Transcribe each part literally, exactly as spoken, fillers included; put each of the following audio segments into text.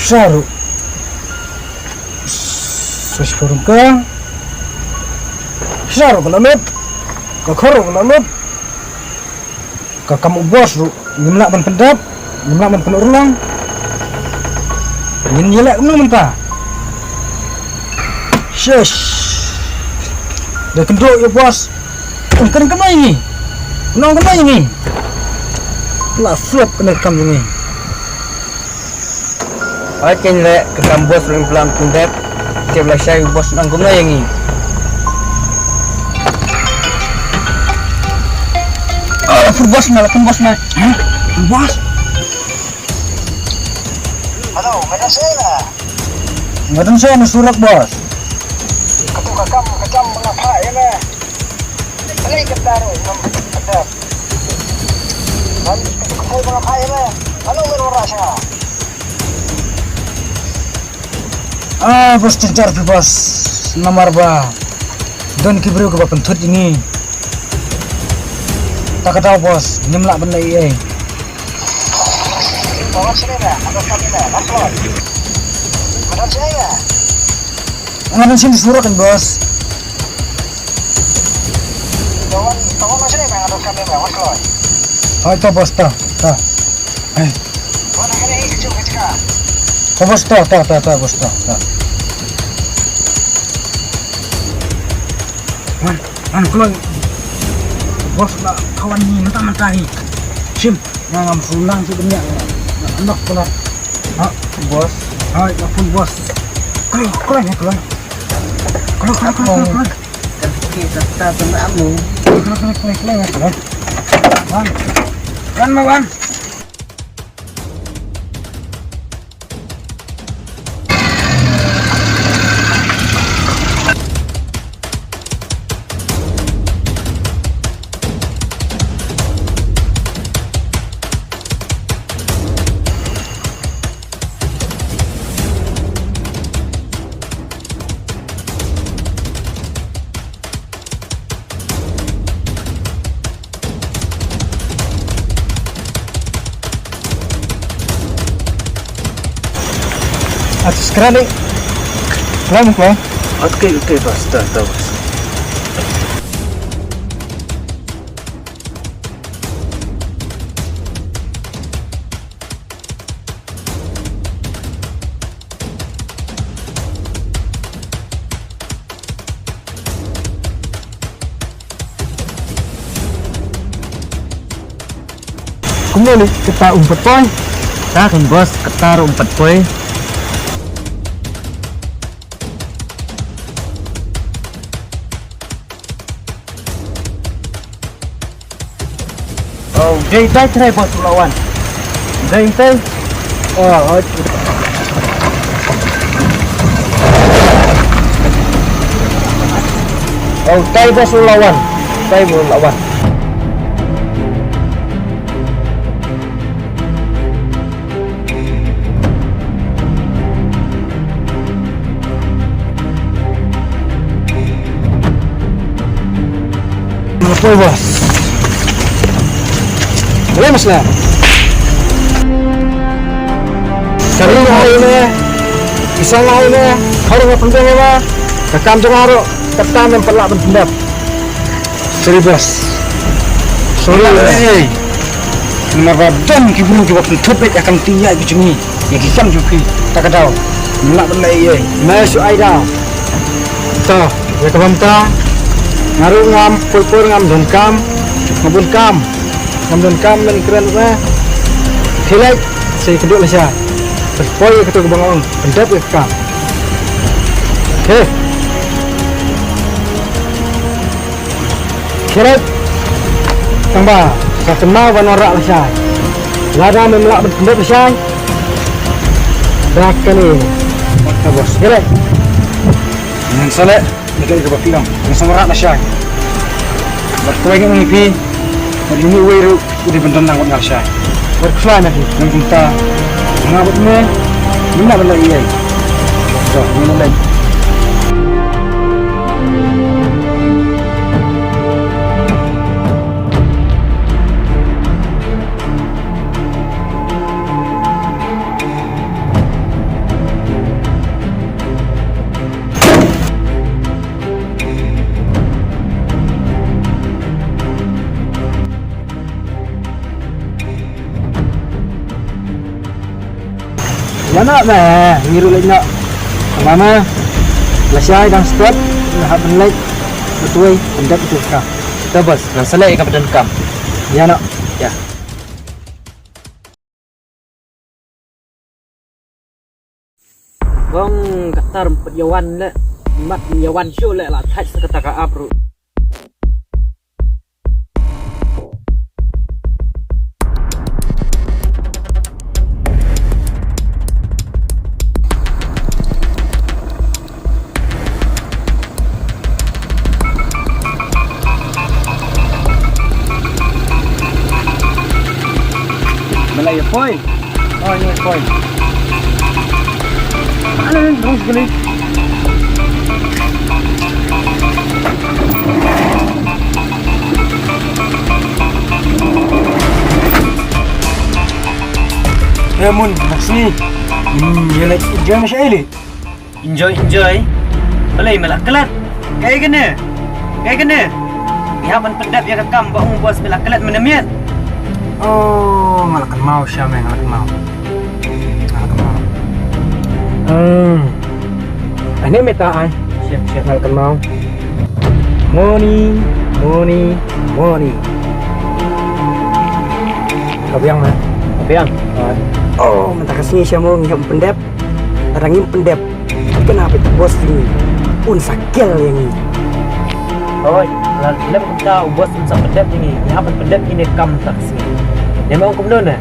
Sha ruh. Sa shi phew ruh ka. Sha ruh ka la lut. Ka khor ruh ka la lut. Ka kam u boss ruh. Ngim lah ban pyndep. Ngim lah ban pynurlong. Ngin ïaleh kumno mynta. Shish. Da kynduh ïa u boss. Kan kan mai ni. Nong kan mai ni. La suap kane ka kam ni. Ai ken le ka kam boss ring plan pyndep. Te la shai boss nang kumno ïa ngi. Ah, phone boss na, phone boss na. Hah? Phone boss? Hello, nga don sha ïa nga. Nga don sha ïa nga surok boss. Katu ka kam, ka kam nga phah ïa nga. Balei kata ruh ngam kata. Balei kata ruh ngam ai ïa nga. Ano ngan wanrah sha nga. Ah, boss, jynjar phi boss. Namar ba don ki briew kiba pynthut ïa ngi. Ta ka daw boss, ngim lah ban leh ei ei. Nga don sha ïa nga surok kan boss. Hoi to boss, to, to. Hei. To boss, to, to, to, to boss, to, to. Wan, wan kloi. Boss la kawan ni mentang mentang ni. Sim, na ngam sulang tu dunia. Na nok kena. Ha, boss. Hai, ampun boss. Kloi, kloi, kloi. Kloi, kloi, kloi, kloi, kloi. Kan kita tak kena amu. Kloi, kloi, kloi, kloi, kloi. Wan. Wan, ma, wan. Atis kerani. Kelam, kelam. Okay, okay, boss. Dah, dah, boss. Kumno lei, kata um pat poi? Ta kan boss, kata ruh um pat poi. Oh, dei tai trai boss u la wan. Dei tai. Oh, oi. Oh, tai boss u la wan. Tai boss u la wan. Mana poi boss? Boleh mas lah. Kami ngai ini, isang ngai ini, harus nggak penting ya mas. Rekam jangan harus ketam yang pelak pendap. Sorry boss. Sorry. Hey. Namar ba don ki briew kiba pynthut beit ïa ka kti ïa ki jong ngi. Ïa ki kam jong phi. Ta ka daw. Ngim lah ban leh ei ei. Nai shu ai daw. To, ïa kaba mynta nga ruh ngam poi por, ngam don kam. Ngam don kam. Ngam don kam, men kren ruh. Khie leit. Sa ïakynduh lashai. Pynpoi ïa kato kaba nga ong, pyndep ïa ka kam. He. Khie leit. Tang ba sa kynmaw ban wanrah lashai. Lada mem lah ban pyndep lashai, da kane. Ka boss. Khie leit. Ngan sa leh. Ïa kaei kaba phi ong, nga sa wanrah lashai. Bad kawei ngan ong ïa phi, bad ine uwei ruh u dei ban don lang bad nga lashai. Bad khuslai na phi. Ngan kumta, nga bad me ngim lah ban leh ei ei. To, ngin leit. Ïa noh me, ngi ruh leit noh. Mama, lashai dang start, hap ban leit. Betul, pendek tu ka. Te boss, ngan sa leit ka betul kam. Ïa noh. Ïa. Bong katar mpet yawan le. Mat yawan shu le la thach sa kata ka ap ruh. Malay ya poi. Oh, ini poi. Ano yun? Terus gini. Eh, Mun, Laksmi. Hmm, ya lek jam sa ili. Enjoy, enjoy. Balei me la klet? Kaei kane? Kaei kane? Ngi hap ban pyndep ïa ka kam ba ong u boss me la klet mynne miet. Oh, nga la kynmaw sha me, nga la kynmaw. Nga la kynmaw. Hmm. Ane meta ai. Siap, siap. Nga la kynmaw. Moni, moni, moni. Ka biang me. Ka biang. Oh, mynta ka sngi sha mo ngi hap pyndep. Lada ngim pyndep, kane bad u boss jong ngi un sa kill ïa ngi. Hooid, lada lem kumta u boss un sa pyndep ïa ngi. Ngi hap ban pyndep ïa kane ka kam mynta ka sngi. Ne mo kumno ne?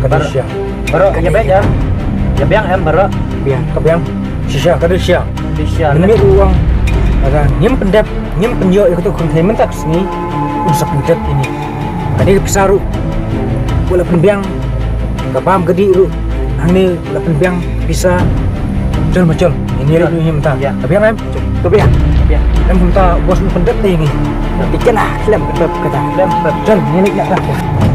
Ka dei shisha. Baroh ïa beit ïa. Ïa biang em baroh. Biang. Ka biang. Shisha, ka dei shisha. Dei shisha. Mynmiet u ong, lada ngim pyndep, ngim pynïoh ïa kato ka kynthei mynta ka sngi, un sa pyndep ïa ngi. Ka dei ka pisa ruh. Wat la pynbiang. Ka bam ka dih ruh. Hangne wat la pynbiang ka pisa. Jol ma jol. Ngi leit noh mynta. Ka biang em? Ka biang. Ka biang. Em mynta boss un pyndep te ngi. Dei kane khlem pyndep kata. Khlem pyndep. Jol ngi leit noh kata.